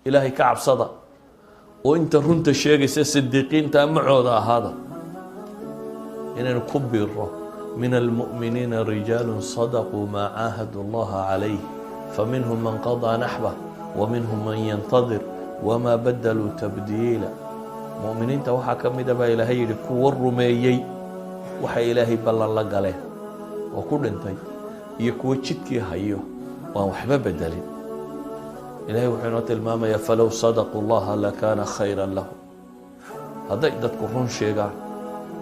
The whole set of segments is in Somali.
Ilaahay ka cabsada oo inta runta sheegaysa sidiiqiinta macooda ahaada, inaynu ku biiro. من المؤمنين رجال صدقوا ما عاهدوا الله عليه فمنهم من قضى نحبه ومنهم من ينتظر وما بدلوا تبديلا. Mu'miniinta waxaa ka mida baa Ilaahay yidhi kuwo rumeeyey waxay Ilaahay ballan la galeen oo ku dhintay, iyo kuwo jidkii hayo waan waxba bedelin. Ilahay wuxuu inoo tilmaamayaa فلو صدقوا الله لكان خيرا لهم. Hadday dadku run sheegaan,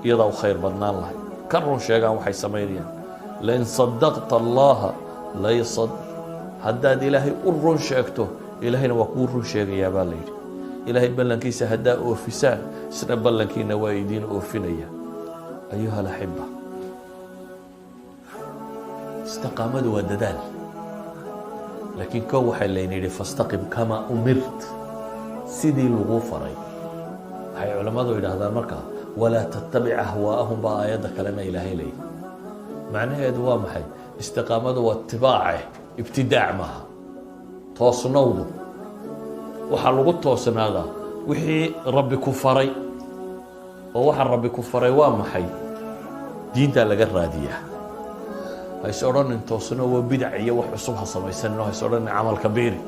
iyadaa u khayr badnaan lahay. Ka run sheegaan waxay samaynayaan. لئن صدقت الله ليصد. Haddaad Ilaahay u run sheegto, Ilaahayna waa kuu run sheegayaa baa la yidhi. Ilaahay ballankiisa haddaa oofisaan, isna ballankiina waa idiin oofinaya. أيها الأحبة, istiqaamadu waa dadaal, laakiin kow waxay layna yidhi فاستقم كما أمرت, sidii laguu faray. Waxay culammadu yidhaahdaan markaa ولا تتبع أهواءهم baa aayadda kalena Ilaahay leeyahy. Macnaheedu waa maxay? Istiqaamadu waa itibaace, ibtidaac maaha. Toosnowdu waxaa lagu toosnaadaa wixii Rabbi ku faray. Oo waxa Rabbi ku faray waa maxay? Diintaa laga raadiyaa. Hays odhanin toosno waa bidac iyo wax cusub ha samaysanin, oo hays odhanin camalka biiri.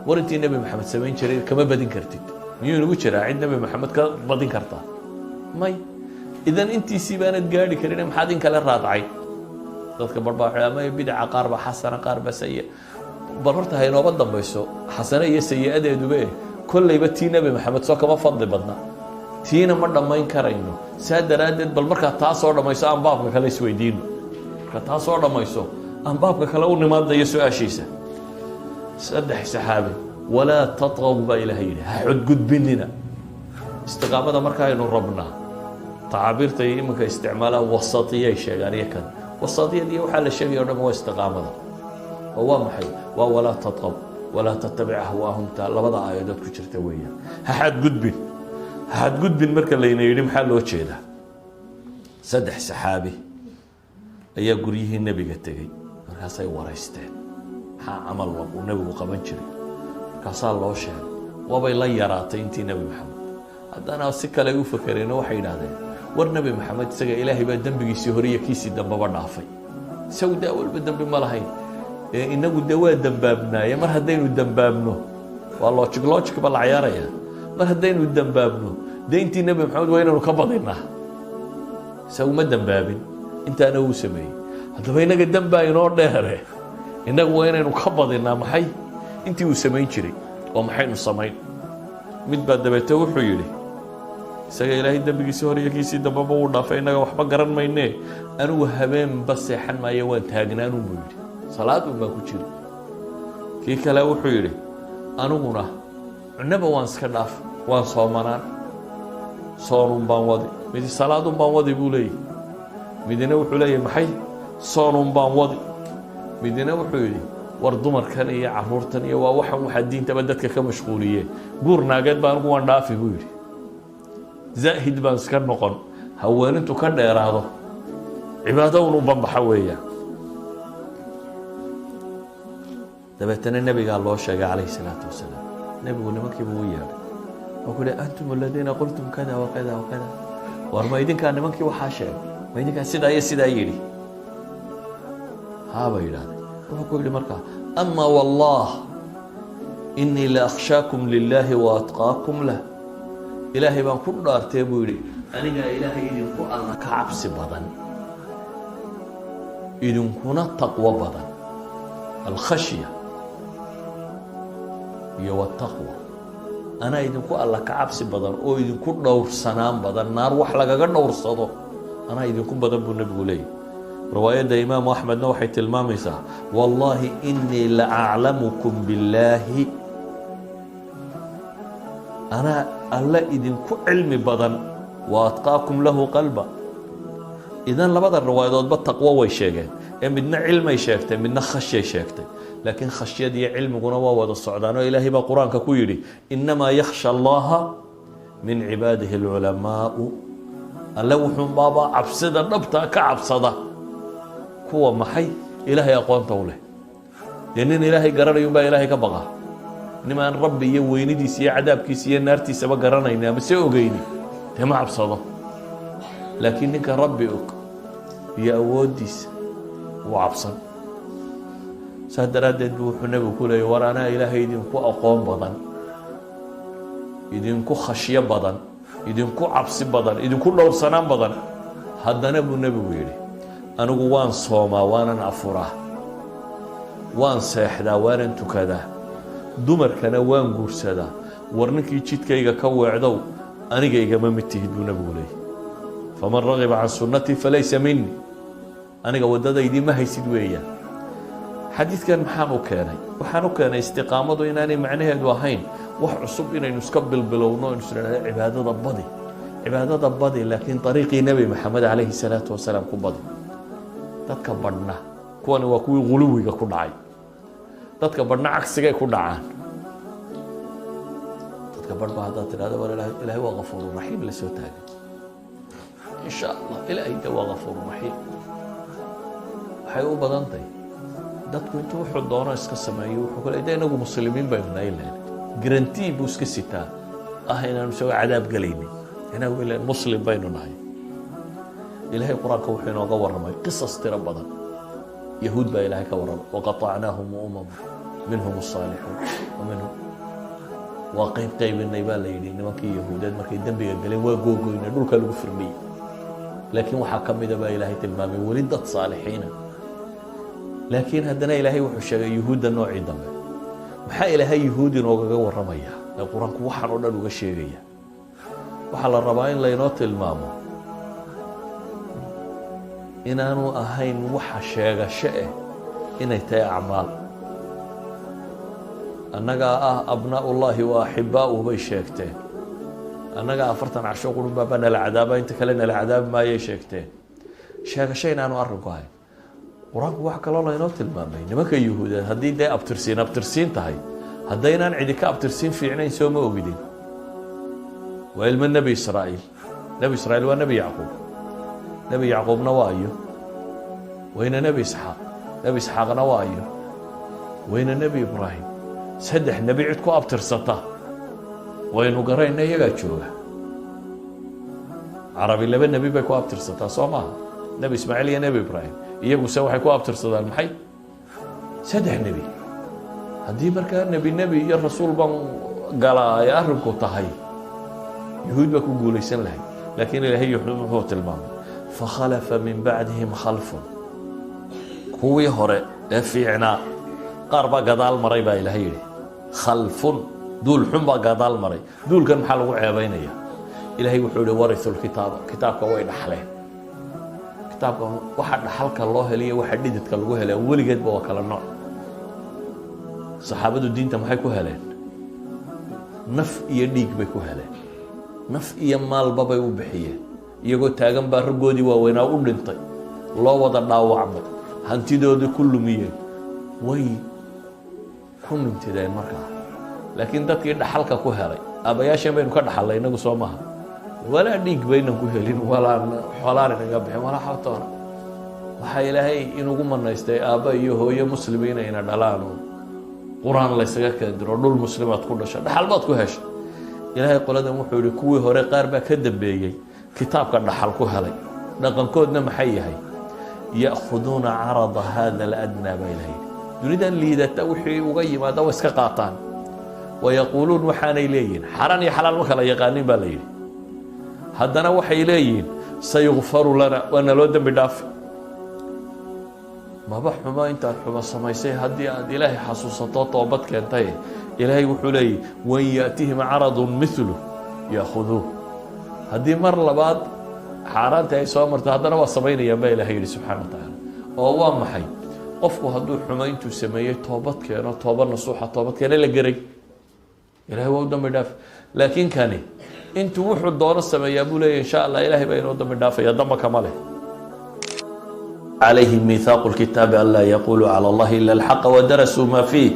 War, intii Nebi Maxamed samayn jiray kama badin kartid. Miyuu inagu jiraa cid Nebi Maxamed ka badin kartaa? May. Idan intiisii baanad gaadhi karin, maxaad in kale raadcay? Dadka barbaa ama bidaca qaar baa xasana, qaar baa sayi. Bal horta ha inooba dambayso xasane iyo sayi-adeedube. Kollayba tii Nebi Maxamed soo kama fadli badna, tiina ma dhammayn karayno. Saa daraaddeed, bal markaa taa soo dhammayso aan baabka kale isweydiino. Markaa taa soo dhammayso aan baabka kale u nimaadayo su-aashiisa. Saddex saxaabi, ولا تطغوا baa Ilahay yidhi, ha xadgudbinina. Istiqaamada marka aynu rabnaa, tacaabiirta iyo iminka isticmaalaan wasatiyay sheegaan, iyo kan wasatiyad iyo waxaa la sheegaya o dhan waa istiqaamada. Oo waa maxay? Waa ولا تطغوا ولا تتبع أهواءهم, ta labada aayadood ku jirta weeyaan. Ha xadgudbin, ha xadgudbin marka layna yidhi, maxaa loo jeedaa? Saddex saxaabi ayaa guryihii Nebiga tegey. Markaasay waraysteen maxaa camal uu Nebigu qaban jiray. Markaasaa loo sheegay. Waabay la yaraatay intii Nebi Maxamed. Haddana si kale u fakereen oo waxay yidhahdeen, war, Nebi Maxamed isaga Ilaahay baa dembigiisii hore iyo kiisii dambaba dhaafay. Isagu daa walba dembi ma lahayn. Ee inagu dee waa dembaabnaaye. Mar haddaynu dembaabno, waa logic, logic ba la cayaaraya. Mar haddaynu dembaabno, dee intii Nebi Maxamed waa inaynu ka badinaa. Isagu ma dembaabin, intaana wuu sameeyey. Haddaba inaga dembaa inoo dheere, innagu waa inaynu ka badinaa maxay? Intii uu samayn jiray. Oo maxaynu samayn? Mid baa dabeete wuxuu yidhi, isaga Ilaahay dembigiisii hore iyo kiisii dambeba wuu dhaafay, innaga waxba garan maynee, anigu habeenba seexan maayo, waan taagnaanun buu yidhi, salaad un baan ku jiri. Kii kale wuxuu yidhi, aniguna cunaba waan iska dhaaf, waan soomanaan, soonun baan wadi. Midi salaadun baan wadi buu leeyahy. Midina wuxuu leeyahy maxay? Soonun baan wadi. Midina wuxuu yidhi, war, dumarkan iyo caruurtan iyo waa waxan waxaa diintaba dadka ka mashquuliyeen, guur naageed baa anigu waan dhaafi buu yidhi, zaahid baan iska noqon, haweenintu ka dheeraado, cibaado un u banbaxa weeyaan. Dabeetana Nebigaa loo sheegay calayhi salaatu wasalaam. Nebigu nimankiiba u yeedhay. Wuxuu ku yihi, أنتم الذين قلتم كذا وكذا وكذا. War, ma idinkaa nimankii waxaa sheegay? Ma idinkaa sidaa iyo sidaa yidhi? Haa, bay yidhahdeen. Wuxuu ku yidhi markaa, أما والله إني لأخشاكم لله وأتقاكم له. Ilaahay baan ku dhaartee buu yidhi, anigaa Ilaahay idinku alla ka cabsi badan, idinkuna taqwo badan. الخشية iyo والتقوى. Anaa idinku alla ka cabsi badan oo idinku dhowrsanaan badan. Naar wax lagaga dhowrsado anaa idinku badan buu Nebigu leeyahy. Riwaayadda Imaamu Axmedna waxay tilmaamaysaa, والله إني لأعلمكم بالله, anaa alle idinku cilmi badan, وأتقاكم له قلبا. Idan labada riwaayadoodba taqwo way sheegeen, ee midna cilmay sheegtay, midna khashyay sheegtay. Laakiin khashyad iyo cilmiguna waa wada socdaan, oo Ilaahay baa Qur-aanka ku yidhi, إنما يخشى الله من عباده العلماء. Alle wuxuunbaabaa cabsida dhabtaa ka cabsada kuwa maxay? Ilaahay aqoonta u leh. Dee nin Ilaahay garanayun baa Ilaahay ka baqa. Nimaan Rabbi iyo weynidiisa iyo cadaabkiisa iyo naartiisaba garanayni ama se ogeyni, dee ma cabsado. Laakiin ninka Rabbi og iyo awooddiisa wuu cabsan. Saas daraaddeed bu wuxuu Nebigu ku leeyay: "War, anaa Ilaahay idinku aqoon badan, idinku khashyo badan, idinku cabsi badan, idinku dhowrsanaan badan." Haddana buu Nebigu yidhi: "Anigu waan soomaa, waanan afuraa, waan seexdaa, waanan tukadaa, dumarkana waan guursadaa. War, ninkii jidkayga ka weecdow, aniga igama mid tihid," buu Nebigu leeyay. "فمن رغب عن سنتي فليس مني." Aniga waddadaydii ma haysid weeyaan. Xadiidkan maxaan u keenay? Waxaan u keenay istiqaamadu inaanay macnaheedu ahayn wax cusub inaynu iska bilbilowno, aynu isnidhahdo cibaadada badi, cibaadada badi, laakiin dariiqii Nebi Maxamed calayhi salaatu wasalaam ku badi. Dadka badhna, kuwani waa kuwii guluwiga ku dhacay. Dadka badhna cagsigay ku dhacaan. Dadka badh ba haddaad tidhahdo: "War, Ilaahay waa Kafuuru Raxiim," la soo taagan: "Insha Allah, Ilaahay de waa Kafuuru Raxiim." Waxay u badantahay dadku intuu wuxuu doono iska sameeyo, wuxuu kale de inagu Muslimiin baynu nahay len, guarantee buu iska sitaa ah inaanu isagoo cadaab gelaynin. Inagu ilen Muslim baynu nahay. Ilaahay Qur-aanka wuxuu inooga warramay qisas tiro badan. Yahuud baa Ilaahay ka warramay: وقطعناهم أمما منهم الصالحون ومنهم. Waa qayb qaybinay baa la yidhi nimankii Yahuudeed markay dembiga galeen, waa googoynay, dhulka lagu firdhiyey. Laakiin waxaa ka mida baa Ilaahay tilmaamay weli dad saalixiina. Laakiin haddana Ilaahay wuxuu sheegay Yuhuudda noocii dambe. Maxaa Ilaahay Yuhuud inoogaga warramaya ee Qur-aanku waxaan oo dhan uga sheegaya? Waxaa la rabaa in laynoo tilmaamo inaanu ahayn waxa sheegasho eh, inay tahay acmaal. "Annagaa ah أبناء الله وأحباؤه" bay sheegteen. "Annagaa 40 casho qurunbaabaa nala cadaaba, inta kale nala cadaabi maayay" sheegteen. Sheegasho inaanu arrinku ahayn. Qur-aanku waxa kaloo laynoo tilmaamay nimanka Yuhuudeed, haddii dee abtirsiin abtirsiin tahay, haddaynaan cidi ka abtirsiin fiicnayn, soo ma ogidin? Waa ilmo Nebi Israa'iil. Nebi Israiil waa Nebi Yacquub. Nebi Yacquubna waa ayo? Wayna Nebi Isxaaq. Nebi Isxaaqna waa ayo? Wayna Nebi Ibraahim. Saddex nebi cid ku abtirsata waynu garayna, iyagaa jooga. Carabi laba nebi bay ku abtirsataa, soo maaha? Nebi Ismaaciil iyo Nebi Ibraahim. Iyaguse waxay ku abtirsadaan maxay? Saddex nebi. Haddii markaa nebi nebi iyo rasuul baan galaa ay arrinku tahay, Yuhuud baa ku guulaysan lahayd. Laakiin Ilaahay yuhuud wuxuu tilmaamay: فخلف من بعدهم خلف. Kuwii hore ee fiicnaa qaar baa gadaal maray baa Ilaahay yidhi. خلف, duul xun baa gadaal maray. Duulkan maxaa lagu ceebaynaya? Ilaahay wuxuu yihi: ورثوا الكتاب. Kitaabka way dhaxleen. Kitaabka waxa dhaxalka loo heliyo, waxa dhididka lagu helay, weligeedba waa kala nooc. Saxaabadu diinta maxay ku heleen? Naf iyo dhiig bay ku heleen, naf iyo maalba bay u bixiyeen. Iyagoo taagan baa raggoodii waaweynaa u dhintay, loo wada dhaawacmay, hantidoodii ku lumiyeen, way ku mintideen markaa. Laakiin dadkii dhaxalka ku helay, aabayaasheen baynu ka dhaxalnay inagu, soo maha? Walaa dhiig baynan ku helin, walaa xoolaan inaga bixin, walaa xabtoona. Waxaa Ilaahay inugu manaystay aabba iyo hooyo Muslimiina ina dhalaan oo Qur-aan laysaga keendiro, dhul Muslimaad ku dhasho, dhaxal baad ku heshay. Ilaahay qoladan wuxuu yihi: kuwii hore qaar baa ka dambeeyey, kitaabka dhaxal ku helay. Dhaqankoodna maxay yahay? يأخذون عرض هذا الأدنى baa Ilahay yidhi. Dunidan liidata wixii uga yimaada waa iska qaataan. ويقولون, waxaanay leeyihin, xaraan iyo xalaal ma kala yaqaanin baa la yidhi. Haddana waxay leeyihiin: سيغفر لنا, waa naloo dembi dhaafi. Maba xumo intaad xumo samaysay haddii aad Ilaahay xasuusato, toobad keentay. Ilaahay wuxuu leeyahy: وإن يأتهم عرض مثله يأخذوه. Haddii mar labaad xaaraantii ay soo marto, haddana waa samaynayaan baa Ilahay yihi subxana wa tacaala. Oo waa maxay? Qofku hadduu xumo intuu sameeyey toobad keeno, toobad nasuuxa, toobad keeno la geray, Ilahay waa u dambi dhaaf. Laakiin kani intuu wuxuu doono sameeyaa buu leeya: "Insha Allah, Ilahay baa inoo dambi dhaafaya," damba kama leh. عليهم ميثاق الكتاب ألا يقولوا على الله إلا الحق ودرسوا ما فيه.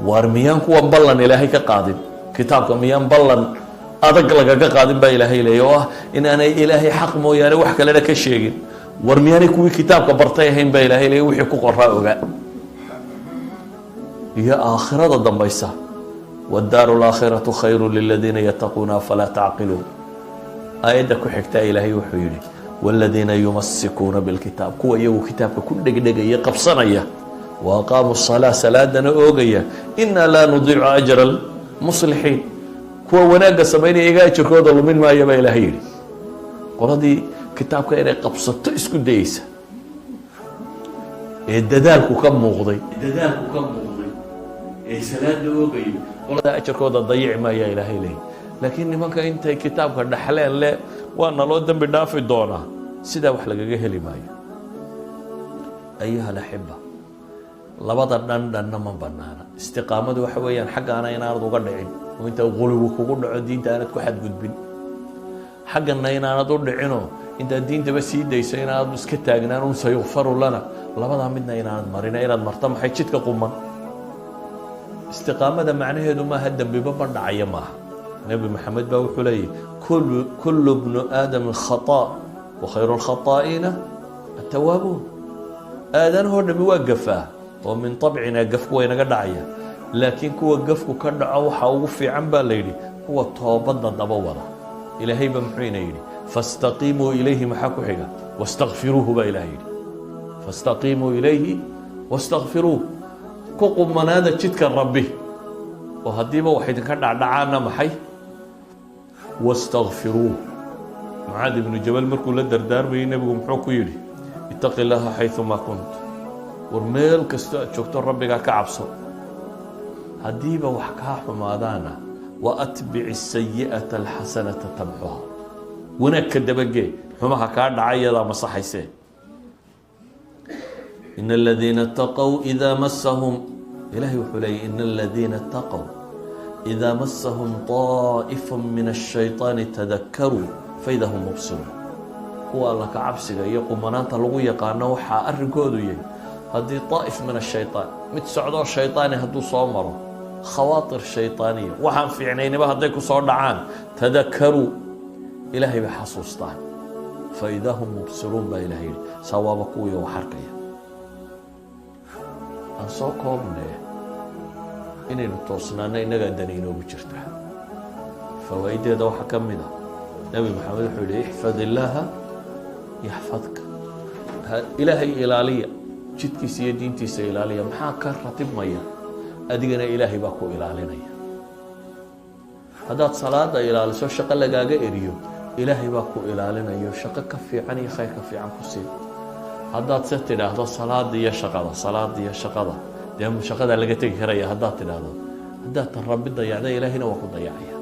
Waar, miyaan kuwan ballan Ilaahay ka qaadin? Kitaabka miyaan ballan adag lagaga qaadin baa Ilaahay leeya, oo ah inaanay Ilaahay xaq mooyaane wax kalena ka sheegin? War, miyaanay kuwii kitaabka bartay ahayn baa Ilaahay leeya, wixii ku qoraa ogaa iyo aakhirada dambaysa? Waddaaru alaakhiratu khayru liladiina yattaquuna, afalaa tacqiluun? Aayadda ku xigtaa Ilaahay wuxuu yidhi: waaladiina yumasikuuna bilkitaab, kuwa iyagu kitaabka ku dhegdhegaya, qabsanaya, wa aqaamuu salaa, salaadana oogaya, inaa laa nudiicu ajra almuslixiin, kuwa wanaagga samaynaya iyaga ajirkooda lumin maayo, baa Ilaahay yidhi. Qoladii kitaabka inay qabsato isku dayeysa ee dadaalku ka muuqday ee salaada oogayay, qolada ajarkooda dayici maayaa Ilaahay leeyay. Laakiin nimanka intay kitaabka dhaxleen le waa naloo dembi dhaafi doonaa, sidaa wax lagaga heli maayo. Ayuha alaxiba, labada dhan dhanna ma banaana. Istiqaamadu waxa weeyaan xaggaana inaanad uga dhicin oo inta quluwi kugu dhaco diinta aanad ku xadgudbin, xaggana inaanad u dhicinoo intaad diintaba sii dayso inaanad iska taagnaan un sayukfaru lana. Labadaa midna inaanad marina, inaad marto maxay? Jidka quman. Istiqaamada macnaheedu maaha dembiba ma dhacaya, maaha. Nebi Maxamed baa wuxuu leeyahy: kullu bnu aadamin khataa wa khayru lkhataa'iina attawaabuun. Aadanahoo dhami waa gafaa oo min طabcinaa gafku waa inaga dhacaya, laakiin kuwa gafku ka dhaco waxaa ugu fiican, baa la yidhi, kuwa toobadda daba wada. Ilaahay ba muxuu ina yidhi? Fastaqiimuu ilayhi. Maxaa ku xiga? Wastakfiruuhu, baa Ilahay yidhi. Fastaqiimuu ilayhi wastakfiruuh. Ku qumanaada jidka Rabbi, oo haddiiba wax idinka dhacdhacaana maxay? Wastakfiruuh. Mucaad ibnu Jabal markuu la dardaarmayay, nebigu muxuu ku yidhi? Ittaqi illaaha xayumaa kunt. War meel kastoo aad joogto Rabbigaa ka cabso. Haddiiba wax kaa xumaadaana, wa atbici asayi'ata alxasanata tamxuha, wanaag ka dabagee xumaha kaa dhaca, iyadaa masaxaysee. Ina aladiina itaqow idaa masahum, Ilahay wuxuu leeyay: ina aladiina itaqow idaa masahum طaa'ifu min الshayطaani tadakaruu faida hum mubsiruun. Kuwa Alla ka cabsiga iyo qumanaanta lagu yaqaano waxaa arrinkoodu yahay, haddii طaa'if min الshayطaan, mid socdoo shayطaani hadduu soo maro, khawaatir shayطaaniya, waxaan fiicnayniba hadday ku soo dhacaan, tadakaruu, Ilaahay bay xasuustaan, faidaa hum mubsiruun, baa Ilahay yidhi. Saa waaba kuwii wax arkaya. Aan soo koobnee, inaynu toosnaano innagaa dani inoogu jirtaa. Fawaa'ideeda waxaa ka mid a, Nebi Maxamed wuxuu yihi: ixfad illaaha yaxfadka. Ilaahay ilaaliya, jidkiisa iyo diintiisa ilaaliya. Maxaa ka ratibmaya? Adigana Ilaahay baa ku ilaalinaya. Haddaad salaada ilaaliso, shaqo lagaaga eriyo, Ilaahay baa ku ilaalinayo, shaqo ka fiican iyo khayr ka fiican ku siin. Haddaad se tidhaahdo salaada iyo shaqada, salaada iyo shaqada, dee shaqadaa laga tegi karaya haddaad tidhaahdo, haddaad tan Rabbi dayacda, Ilaahayna waa ku dayacaya.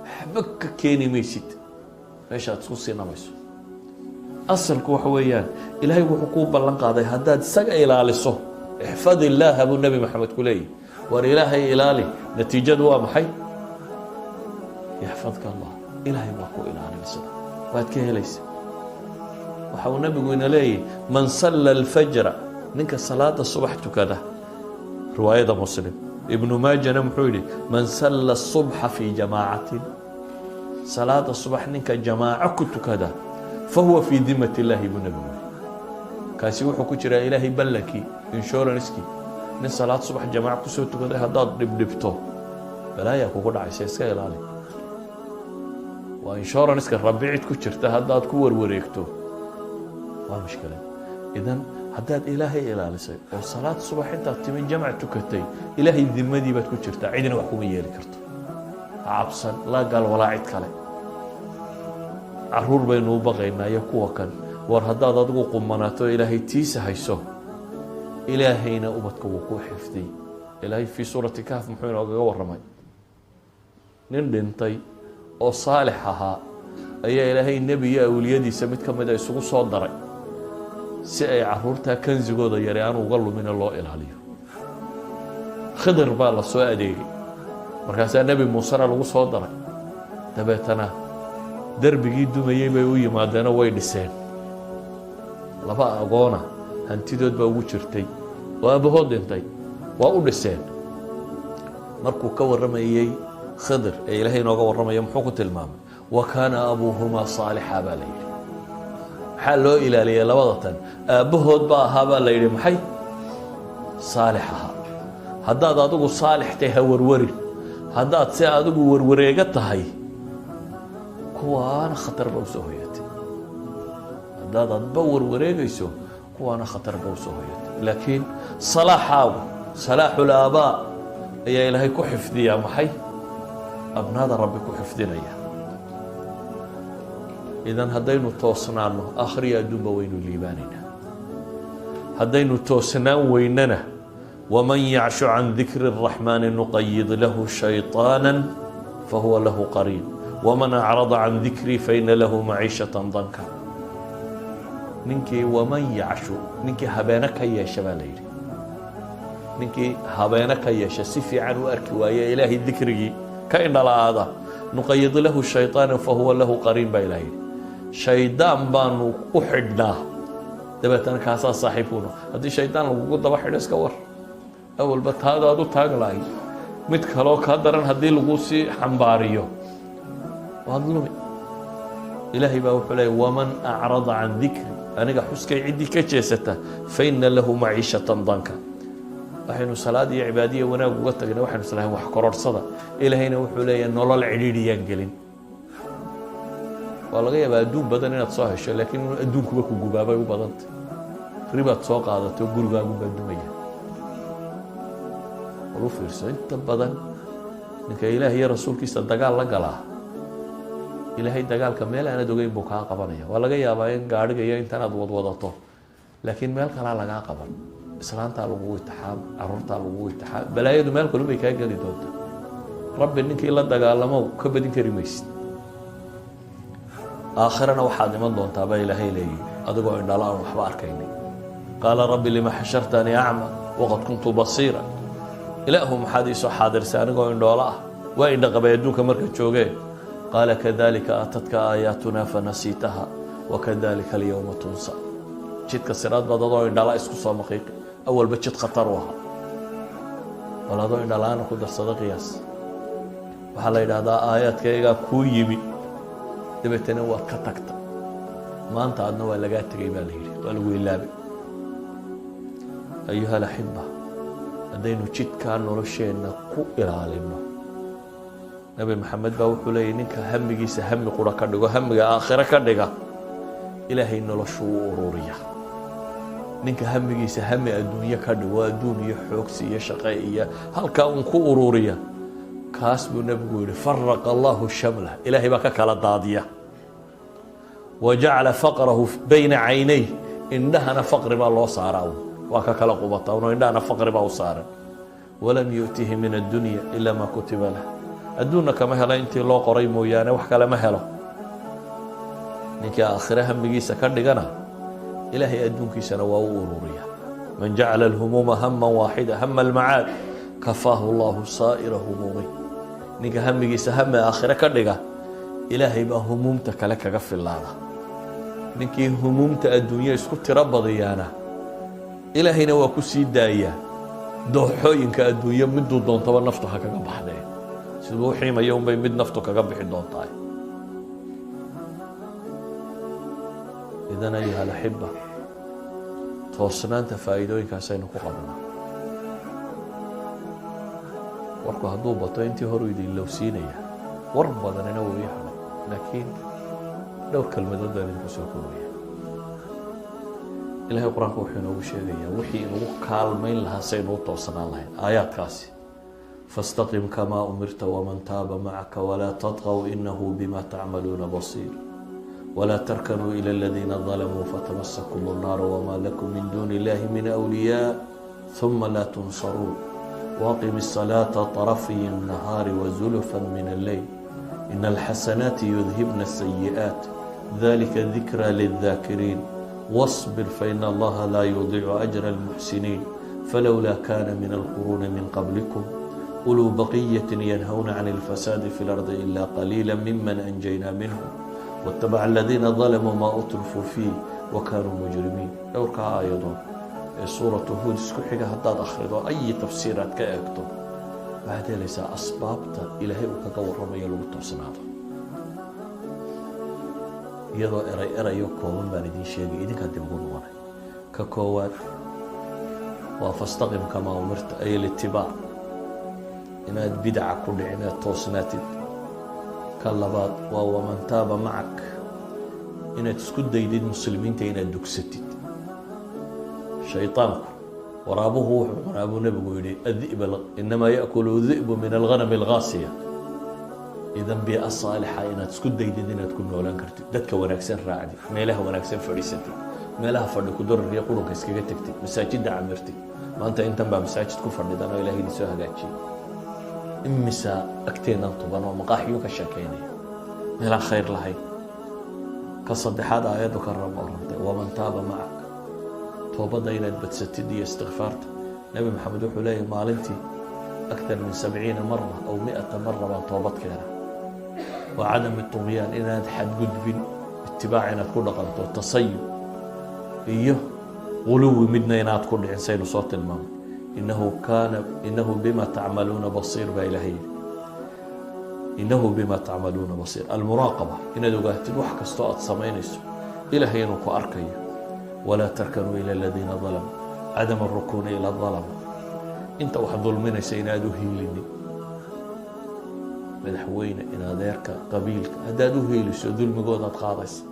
Waxba ka keeni maysid meeshaad isku siinamayso. Asalku waxa weeyaan, Ilaahay wuxuu kuu ballan qaaday haddaad isaga ilaaliso. Ixfad illaaha, buu Nebi Maxamed ku leeyahy. War Ilaahay ilaali. Natiijadu waa maxay? Yaxfadka Allah, Ilaahay waa ku ilaalin. Sida waad ka helaysa, waxa uu nabigu ina leeyahy: man salla alfajra, ninka salaada subax tukada. Riwaayada Muslim, Ibnu Maajana muxuu yidhi? Man salla الصubxa fii jamaacatin, salaada subax ninka jamaaco ku tukada, fahuwa fii dimat illaahi, buu nabigu yihi. Kaasi wuxuu ku jiraa Ilaahay ballankii, insurancekii. Nin salaad subax jamaaco kusoo tukaday haddaad dhibdhibto, balaayaa kugu dhacaysa, iska ilaali. Waa insuranceka Rabbi cid ku jirta haddaad ku warwareegto, waa mushkilad. Idan haddaad Ilaahay ilaalisay oo salaad subax intaad timi jamc tukatay, Ilaahay dimadii baad ku jirtaa, cidina wax kuma yeeli karto. Ha cabsan, laa gaal walaa cid kale. Caruur baynu u baqaynaa iyo kuwa kan. War haddaad adigu qumanaato, Ilaahay tiisa hayso, Ilaahayna ubadka wuu ku xifdiy. Ilaahay fii suurati Kahf muxuu inoogaga warramay? Nin dhintay oo saalix ahaa ayaa Ilaahay nebi iyo awliyadiisa mid ka mida isugu soo daray si ay caruurtaa kansigooda yare aan uga lumina loo ilaaliyo. Khidir baa la soo adeegay, markaasaa Nebi Muusena lagu soo daray. Dabeetana derbigii dumayey bay u yimaadeenoo way dhiseen. Laba agoona hantidood baa ugu jirtay oo aabahood dhintay, waa u dhiseen. Markuu ka warramayey Khidir ee Ilaahay inooga warramaya, muxuu ku tilmaamay? Wa kaana abuuhumaa saalixa, baa la yidhi. Maxaa loo ilaaliyey labada tan? Aabbahood baa ahaa, baa la yidhi, maxay? Saalix ahaa. Haddaad adigu saalix tahay, ha warwarin. Haddaad si adigu warwareego tahay, kuwaana khatar ba usoo hoyatay. Haddaad adba warwareegayso, kuwaana khatar ba usoo hoyatay. Laakiin salaaxaagu, salaaxul aabaa ayaa Ilaahay ku xifdiyaa. Maxay abnaada Rabbi ku xifdinaya? Idan haddaynu toosnaano, akhriya adduunba waynu liibaanaynaa. Haddaynu toosnaan weynana, ومن يعش عن ذكر الرحمن نقيض له شيطانا فهو له قرين ومن أعرض عن ذكري فإن له معيشة ضنكا. Ninkii ومن يعش, ninkii habeene ka yeesha baa la yidhi, ninkii habeene ka yeesha, si fiican u arki waaye, Ilaahay dikrigii ka indhala'aada, نقيض له شيطانا فهو له قرين baa Ilaha yidhi. Shaydaan baanu u xidhnaa, dabeetana kaasaa saaxiibkuno. Haddii shaydaan lagugu daba xidho, iska war, awalba taadaad u taag lahay, mid kaloo kaa daran haddii lagu sii xambaariyo, waad lumi. Ilaahay baa wuxuu leeyay: ومن أعرض عن ذكري, aniga xuskay ciddii ka jeesata, فإن له معيشة ضنكا. Waxaynu salaad iyo cibaadiya wanaag uga tagnay, waxaynu islahayn wax kororhsada. Ilaahayna wuxuu leeyahay: nolol cidhiidhiyaan gelin. Waa laga yaabaa adduun badan inaad soo hesho, laakiin inuu adduunkuba ku gubaabay u badantay. Ribaad soo qaadato, gurigaagunbaa dumaya. Bal u fiirso, inta badan ninka Ilaah iyo rasuulkiisa dagaal la galaa, Ilaahay dagaalka meel aanad ogeyn buu kaa qabanaya. Waa laga yaabaa in gaadhiga iyo intanaad wadwadato, laakiin meel kalaa lagaa qaban. Islaantaa lagugu itixaam, caruurtaa lagugu itixaam, balaayadu meel kalun bay kaa geli doontaa. Rabbi ninkii la dagaalamo ka badin kari maysid. Aakhirana waxaad iman doontaa baa Ilaahay leeyihi, adigoo indhala aan waxba arkaynin. قال رب لم حشرتني أعمى وقد كنت بصيرا. Ilaahu, maxaad iisoo xaadirsay anigoo indhoolo ah? Waa indha qabay adduunka marka joogee. قال كذلك أتتك آياتنا فنسيتها وكذلك اليوم تنسى. Jidka siraad baad adoo indhala isku soo maqiiqi. Awalba jid khatar u ahaa, bal adoo indhalaana ku darsada qiyaas. Waxaa la yidhaahdaa aayaadkaygaa kuu yimi, dabeetana waad ka tagta. Maanta adna waa lagaa tegay baa la yidhi, waa lagu ilaabay. أيها الأحبة, haddaynu jidkaa nolosheenna ku ilaalino, Nebi Maxamed baa wuxuu leeyay: ninka hamigiisa hami qura ka dhigo, hamiga aakhiro ka dhiga, Ilaahay noloshu u ururiya. Ninka hamigiisa hami adduunye ka dhigo, adduun iyo xoogsi iyo shaqe iyo halkaa un ku ururiya, kaas buu nebigu yihi: فرق الله شمله, Ilaahay baa ka kala daadiya, وجعل فقره بين عينيه, indhahana faqri baa loo saaraa, waa ka kala qubata uno, indhahana faqri baa u saaran. ولم يؤته من الدنيا إلا ما كتب له, adduunna kama helo intii loo qoray mooyaane, wax kale ma helo. Ninkii aakhire hamigiisa ka dhigana, Ilaahay adduunkiisana waa u ururiya. من جعل الهموم هما واحدا هم المعاد كفاه الله سائر همومه. Ninka hamigiisa hame aakhire ka dhiga, Ilaahay baa humuumta kale kaga filaada. Ninkii humuumta adduunya isku tiro badiyaana, Ilaahayna waa ku sii daayaa dooxooyinka adduunyo, miduu doontaba naftu ha kaga baxdee. Siduu u xiimaya unbay mid naftu kaga bixi doontaa. إذن أيها الأحبة, toosnaanta faa'iidooyinkaasaynu ku qabnaa. Warku hadduu bato, intii horu idin lowsiinaya, war badanina wuu ii hadhay, laakiin dhowr kelmadood baan idinku soo koobaya. Ilahay Qur-aanka wuxuu inoogu sheegayaa wixii inugu kaalmayn lahaa saynu u toosnaan lahayn aayaadkaasi: فاستقم كما أمرت ومن تاب معك ولا تطغوا إنه بما تعملون بصير ولا تركنوا إلى الذين ظلموا فتمسكم النار وما لكم من دون الله من أولياء ثم لا تنصرون وأقم الصلاة طرفي النهار وزلفا من الليل إن الحسنات يذهبن السيئات ذلك ذكرى للذاكرين واصبر فإن الله لا يضيع أجر المحسنين فلولا كان من القرون من قبلكم أولو بقية ينهون عن الفساد في الأرض إلا قليلا ممن أنجينا منهم واتبع الذين ظلموا ما أترفوا فيه وكانوا مجرمين. Dhowrkaa aayadood ee Suuratu Huud isku xiga haddaad akhrido, ay tafsiiraad ka eegto, waxaad helaysaa asbaabta Ilaahay uu kaga warramayo lagu toosnaado. Iyadoo eray erayo kooban baan idiin sheegay, idinkaa dib ugu noqonay. Ka koowaad waa فاستقم كما أمرت, أي الاتباع. Inaad bidaca ku dhicin, inaad toosnaatid. Ka labaad waa waman taaba macak, inaad isku daydid muslimiinta inaad dugsatid. Shayطaanku, waraabuhu wuxuu cunaa, buu Nebigu yihi, الذئب، إنما يأكل الذئب من الغنم القاصية. Idan bii'a saalixa inaad isku daydid inaad ku noolaan kartid, dadka wanaagsan raacdid, meelaha wanaagsan fadhiisatid, meelaha fadhi kudarar iyo qurunka iskaga tegtid, masaajidda camirtid. Maanta intan baa masaajid ku fadhidan oo Ilahay idin soo hagaajiyey. Imisa agteennan tuban oo maqaaxiyo ka sheekeynaya, meelaan khayr lahayn? Ka saddexaad aayaddu ka rab orantay waman taaba macak, toobadda inaad badsatid iyo istikfaarta. Nebi Maxamed wuxuu leeyahy, maalintii أكثر من 70 مرة أو 100 مرة baan toobad keena. Waa عدم الطغيان, inaad xadgudbin, itibaac inaad ku dhaqanto, tasayub iyo guluwi midna inaad ku dhicin, saynu soo tilmaamay. إنه كان إنه بما تعملون بصير baa Ilahay yidhi, إنه بما تعملون بصير. المراقبة, inaad ogaatid wax kastoo aad samaynayso Ilahay inuu ku arkayo. ولا تركنوا إلى الذين ظلموا, عدم الركون إلى الظلمة, inta wax dulminaysa inaad u hiilinin, madaxweyne, in adeerka, qabiilka. Haddaad u hiiliso, dulmigoodaad qaadaysa.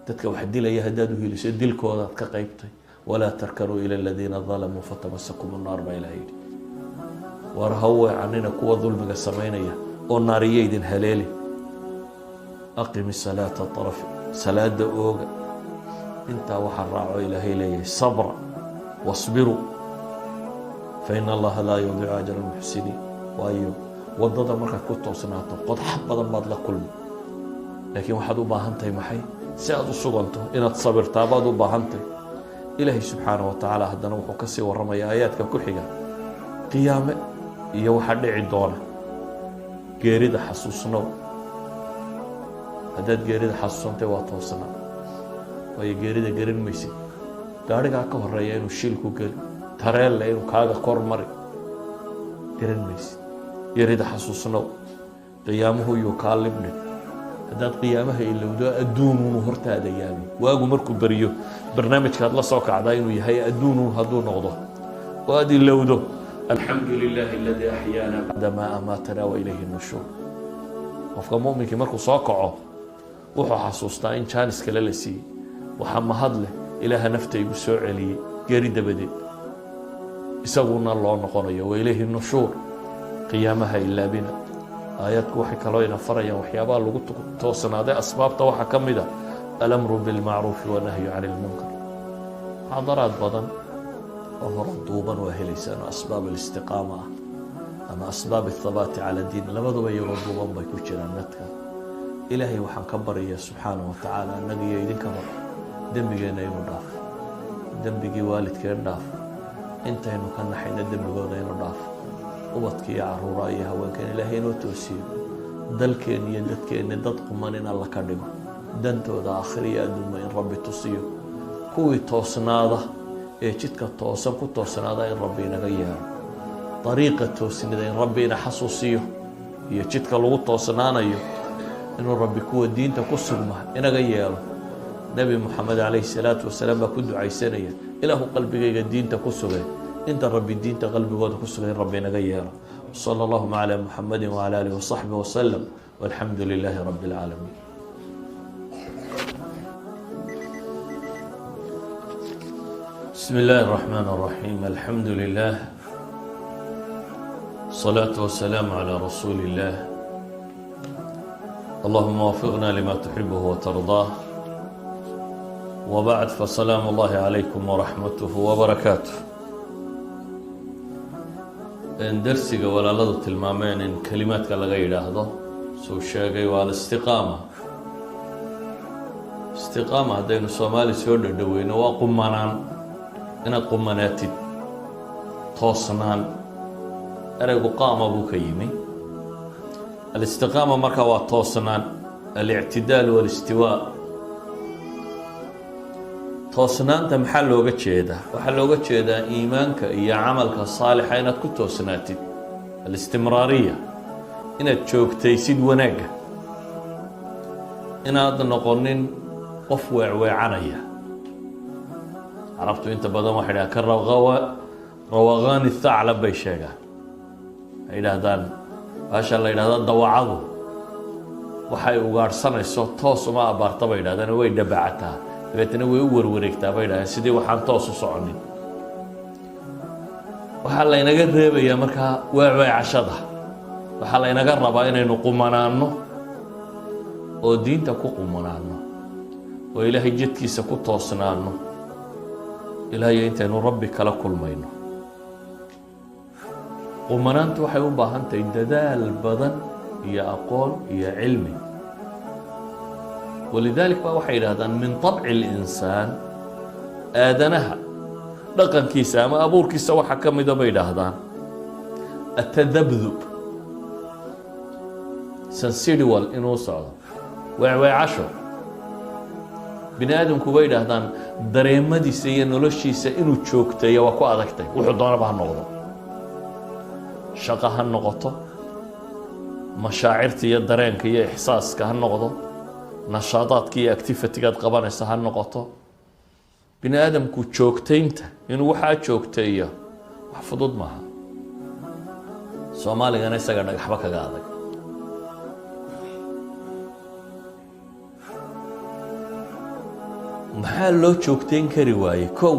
Dadka wax dilaya haddaad u hiiliso, dilkoodaad ka qaybtay. ولا تركنوا إلى الذين ظلموا فتمسكم النار baa Ilaha yidhi. War ha weecanina kuwa dulmiga samaynaya oo naariya idin haleeli. أقم الصلاة طرف, salaada ooga. Intaa waxaa raaco Ilaahay leeyahay sabra, واصبروا فإن الله لا يضيع أجر المحسنين. Waayo, wadada markaad ku toosnaato, qodxa badan baad la kulmi, laakiin waxaad u baahan tahay maxay? Si aad u suganto, inaad sabirtaa baad u baahantahay. Ilaahay subxaanaه wa tacaala haddana wuxuu kasii warramaya aayaadka ku xiga qiyaame iyo waxaa dhici doona. Geerida xasuusnow. Haddaad geerida xasuusantay, waa toosnaa. Waayo, geerida garan maysid, gaarigaa ka horeeya inuu shil ku geli, tareelle inuu kaaga kor mari, garan maysid. Geerida xasuusnow. Qiyaamuhu yuu kaa libdhin. Haddaad qiyaamaha ilowdo, adduunuunu hortaada yaalo, waagu markuu beriyo barnaamijkaad la soo kacdaa inuu yahay adduunuun hadduu noqdo oo aada ilowdo الحمد لله الذي أحيانا بعدما أماتنا وإليه النشور. Qofka muminkii markuu soo kaco, wuxuu xasuustaa in jaanis kale la siiyey. Waxaa mahad leh Ilaaha nafta igu soo celiyey geeri dabadeed, isaguna loo noqonayo, وإليه النشور. Qiyaamaha ilaabina. Aayaadku waxay kaloo ina farayaan waxyaabaha lagu toosnaaday. Asbaabta waxaa ka mid a الأمر بالمعروف والنهي عن المنكر. Muxaadaraad badan oo hore duuban waa helaysaan oo أسباب الاستقامة ah ama أسباب الثبات على الدين, labaduba iyagoo duuban bay ku jiraan nadka. Ilaahay waxaan ka baraya subxaanaه wa tacaala annaga iyo idinkaba dembigeenna inuu dhaafo, dembigii waalidkeen dhaafo, intaynu ka naxayna dembigooda inuu dhaafo, ubadka iyo caruuraha iyo haweenkeen Ilaahay inoo toosiyo, dalkeen iyo dadkeenni dad quman in Alla ka dhigo, dantooda aakhir iyo adduunba in Rabbi tusiyo, kuwii toosnaada ee jidka toosan ku toosnaada in Rabbi inaga yeelo, dariiqa toosnida in Rabbi ina xasuusiyo iyo jidka lagu toosnaanayo, inuu Rabbi kuwa diinta ku sugma inaga yeelo. Nebi Moxamed calayhi salaatu wasalaam baa ku ducaysanaya, Ilaahu qalbigayga diinta ku sugay. Inta Rabbi diinta qalbigooda ku sugay in Rabbi inaga yeelo. صلى اللهم على محمد وعلى آله وصحبه وسلم والحمد لله رب العالمين. بسم الله الرحمن الرحيم. الحمد لله، الصلاة والسلام على رسول الله. اللهم وفقنا لما تحبه وترضاه. وبعد، فسلام الله عليكم ورحمته وبركاته. Darsiga walaaladu tilmaameen in kelimaadka laga yidhaahdo suu sheegay waa الاستقامة. Istiqaama haddaynu Soomaali soo dhadhoweyno, waa qumanaan, inaad qumanaatid, toosnaan. Ereygu قام buu ka yimi. الاستقامة marka waa toosnaan, الاعتدال والاستواء. Toosnaanta maxaa looga jeedaa? Waxaa looga jeedaa iimaanka iyo camalka saalixa inaad ku toosnaatid, الاستمرارية, inaad joogtaysid wanaagga, inaad noqonin qof weecweecanaya. Carabtu inta badan waxay dhaha ka روغان الثعلب bay sheegaan. Ay yidhaahdaan, baasha la yidhahda dawacadu waxay ugaadhsanayso toos uma abbaarta, bay yidhahdaan, way dhabacataa, dabeetana way u warwareegtaa, bay yidhahdeen, sidii waxaan toos u soconin. Waxaa laynaga reebayaa markaa weecweecashada. Waxaa laynaga rabaa inaynu qumanaanno oo diinta ku qumanaanno oo Ilaahay jidkiisa ku toosnaanno ilaayo intaynu Rabbi kala kulmayno. Qumanaantu waxay u baahan tahay dadaal badan iyo aqoon iyo cilmi. ولذلك ba waxay yidhahdaan من طبع الإنسان, aadanaha dhaqankiisa ama abuurkiisa waxaa ka mida, bay yidhaahdaan, التذبذب, sensidual inuu socdo, weecweecasho. Bini aadamku, bay yidhaahdaan, dareemadiisa iyo noloshiisa inuu joogteeyo waa ku adagtay. Wuxuu doonaba ha noqdo, shaqo ha noqoto, mashaacirta iyo dareenka iyo ixsaaska ha noqdo, nashaadaadka iyo activity-gaad qabanaysa ha noqoto, bini aadamku joogtaynta inuu waxaa joogteeyo wax fudud maaha. Soomaaligana isaga dhagaxba kaga adag. Maxaa loo joogtayn kari waayey? Kow,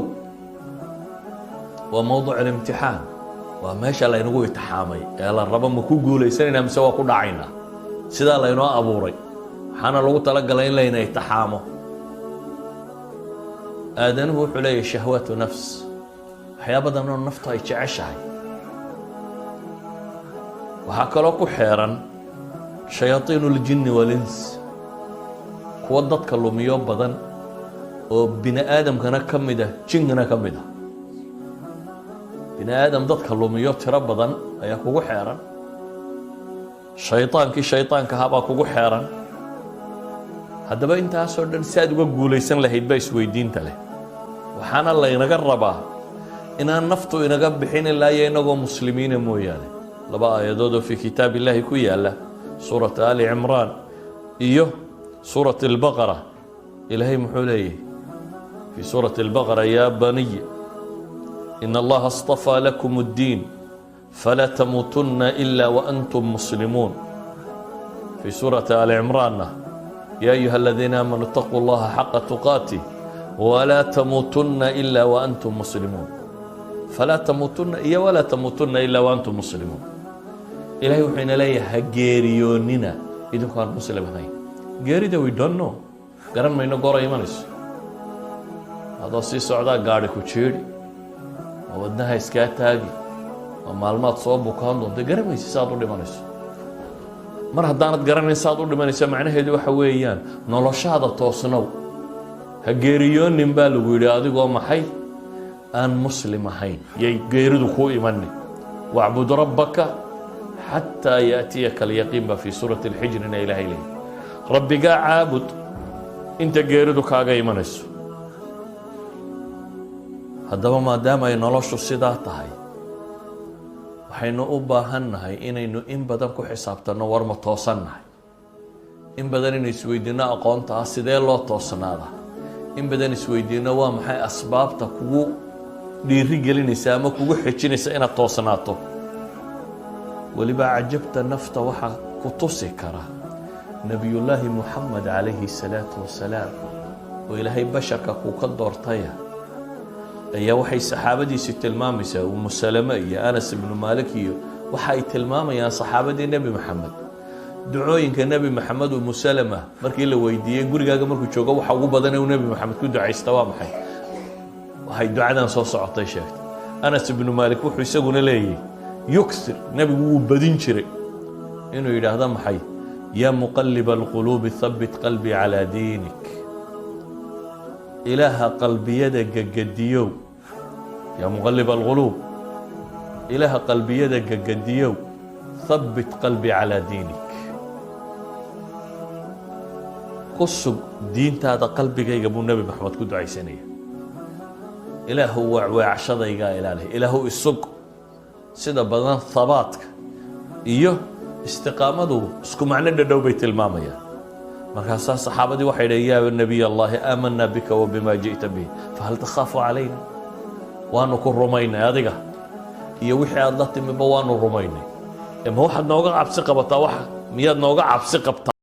waa mowduc الامتixaan, waa meesha laynagu itixaamay ee la rabo ma ku guulaysanayna mise waa ku dhacaynaa. Sidaa laynoo abuuray, waxaana lagu talagalay in layna itixaamo. Aadanuhu wuxuu leeyahay شهوات نفس, waxyaa badan oo naftu ay jeceshahay. Waxaa kaloo ku xeeran شياطين الجن والإنس, kuwa dadka lumiyo badan oo bini aadamkana ka mid ah, jinkana ka mid ah. Bini aadam dadka lumiyo tiro badan ayaa kugu xeeran, shayطaankii shayطaanka ahaa baa kugu xeeran. Haddaba intaasoo dhan si aad uga guulaysan lahayd baa isweydiinta leh. Waxaana laynaga rabaa inaan naftu inaga bixin ilaa iyo inagoo muslimiina mooyaane. Laba aayadood oo في كتاب الله ku yaala, suurata Ali Cimraan iyo suurat الBaqara, Ilaahay muxuu leeyahy في سورة البقرة؟ يا بني إن الله اصطفى لكم الدين فلا تموتن إلا وأنتم مسلمون. في سورة آل Cimraanna: يا أيها الذين آمنوا اتقوا الله حق تقاته ولا تموتن إلا وأنتم مسلمون. فلا تموتن iyo ولا تموتن إلا وأنتم مسلمون. Ilahay wuxuu ina leeyahay: ha geeriyoonina idinku aan muslim ahayn. Geerida we don't know, garan mayno goora imanayso. Adoo sii socdaa gaari ku jiidhi, oo wadnaha iskaa taagi, oo maalmaad soo bukaan doonta, garamaysa saaad u dhimanayso. Mar haddaanad garanayn saaad u dhimanayso, macnaheedu waxa weeyaan noloshaada toosnow. Ha geeriyoonin baa lagu yidhi adigoo maxay aan muslim ahayn, yay geeridu kuu imanin. واعبد ربك حتى يأتيك اليقين baa في سورة الحجر na Ilaahay leeyahy: Rabbigaa caabud inta geeridu kaaga imanayso. Haddaba maadaama ay noloshu sidaa tahay, waxaynu u baahan nahay inaynu in badan ku xisaabtanno war ma toosannahay, in badan inaynu isweydiinno aqoonta ah sidee loo toosnaada, in badan isweydiinno waa maxay asbaabta kugu dhiiri gelinaysa ama kugu xejinaysa inaad toosnaato. Weliba cajabta nafta waxaa ku tusi kara Nebiyullaahi Muxamed عليه الصلاة والسلام, oo Ilaahay basharka kuu ka doortaya, ayaa waxay saxaabadiisi tilmaamaysaa, Umu Salame iyo Anas ibnu Maalik iyo waxa ay tilmaamayaan saxaabadii Nebi Maxamed, ducooyinka Nebi Maxamed. Umu Salama markii la weydiiyey, gurigaaga markuu joogo waxa ugu badan uu Nebi Maxamed ku ducaysta waa maxay? Waxay ducadan soo socotay sheegtay. Anas ibnu Maalik wuxuu isaguna leeyahy: يكثر, nebigu wuu badin jiray inuu yidhaahdo maxay? يا مقلب القلوب ثبت قلبي على دينك. Ilaaha qalbiyada gegediyow, يا مقلب القلوب, Ilaaha qalbiyada gegediyow, ثبت قلبي على دينك, ku sug diintaada qalbigayga, buu Nebi Maxamed ku ducaysanaya. Ilaahu weecweecashadaygaa ilaaliya, Ilaahu isug. Sida badan habaatka iyo istiqaamadu isku macno dhadhow bay tilmaamayaan. Markaasaa saxaabadii waxay dhaheen: يا نبي الله آمنا بك وبما جئت به فهل تخاف علينا? Waanu ku rumaynay adiga iyo wixii aada la timiba, waanu rumaynay. Ma waxaad nooga cabsi qabataa? Wax miyaad nooga cabsi qabtaa?